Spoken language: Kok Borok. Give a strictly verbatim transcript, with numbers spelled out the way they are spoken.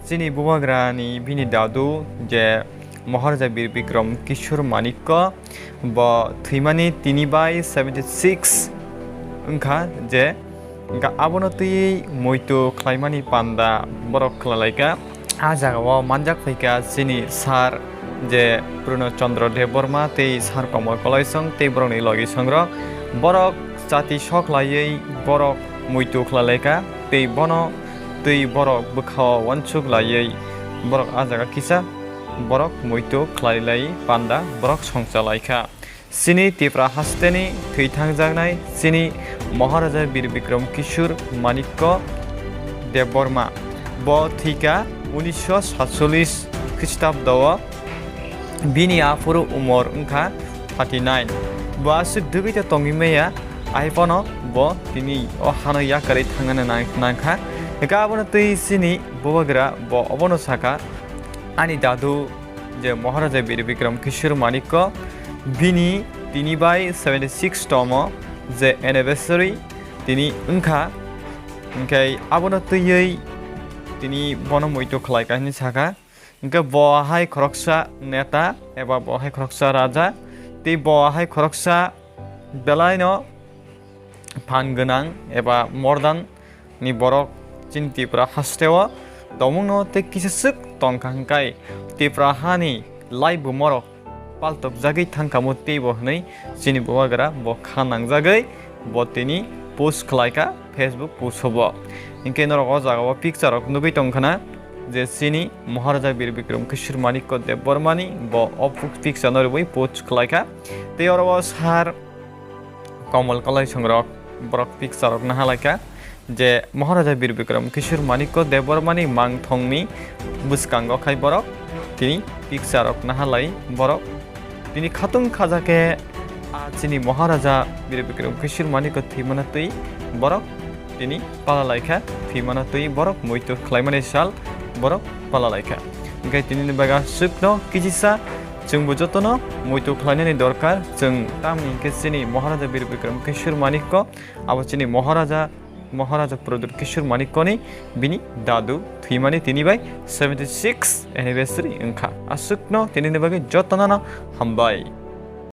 Chini bubagrani bini dadu je Maharaja Bir Bikram Kishore Manikya, bo thwimani tini bai seventy six wngkha, je wngkha abono twi muitu khlaimani panda borok khlalaikha. A jagao manjak phaikha chini sir je Purno Chandra Debbarma tei sir Komol Kolaisong tei borokni logisongrok, borok chati sok laiwi borok muitu khlalaikha tei bono twi borok bwkhao uansuk laiwi borok a jaga kisa borok muitu khlai lai panda borok songcha laikha. Chini Tipra hasteni thwi thangjaknai chini Maharaja Bir Bikram Kishore Manikya Debbarma, bo thwikha unisho satchollish Khristabdo o, bini aphuru umor wngkha thirty nine. Bo aswk dugui tongwi maya, ai phano bo tini o hano yakarwi thangnani nang-, nangkha. Hwnkhe abono twi chini bubagra bo obono sakha, ani dadu je Maharaja Bir Bikram Kishore Manikya, bini tini bai seventy six tomo je anniversary tini wngkha, hwnkhe abono twiwi tini bono muitu khlaikha hinwi sakha. Hwnkhe bo hai khoroksa neta eba bo hai khoroksa raja, tei bo hai khoroksa belaino phan gwnang eba more than ni borok chini Tripura hasteo tongmungno tei kisa swk tongkha hwnkhe Tripura hani lai bumorok paltokjagwi thangkhamu teibo hwnwi chini bubagra bo kha nangjagwi bo tini post khlaikha Facebook post o bo. Hinkhe norok o jagao picture rok nugwi tongkhana je chini Maharaja Bir Bikram Kishore Manikya Debbarmani bo o picture no rwui post khlaikha. Tei oro o sir Komol Kolaisongrok borok picture rok nahalaikha je Maharaja Bir Bikram Kishore Manikya Debbarmani mangthongni bwskango khai borok tini picture rok nahalai borok tini khatung khajakhe a chini Maharaja Bir Bikram Kishore Manikya thwimano twi borok tini palalaikha, thwimano twi borok muitu khlaimani sal borok palalaikha. Hinkhe tinini bagwi aswkno kisisa chwngbo jotono muitu khlainani dorkar, chwng tamni hinkhe chini Maharaja Bir Bikram Kishore Manikya, abo chini Maharaja, Maharaja Pradyut Kishore Manikyani bini dadu thwimani tini bai seventy six anniversary wngkha. Aswkno tinini bagwi jotono hambai.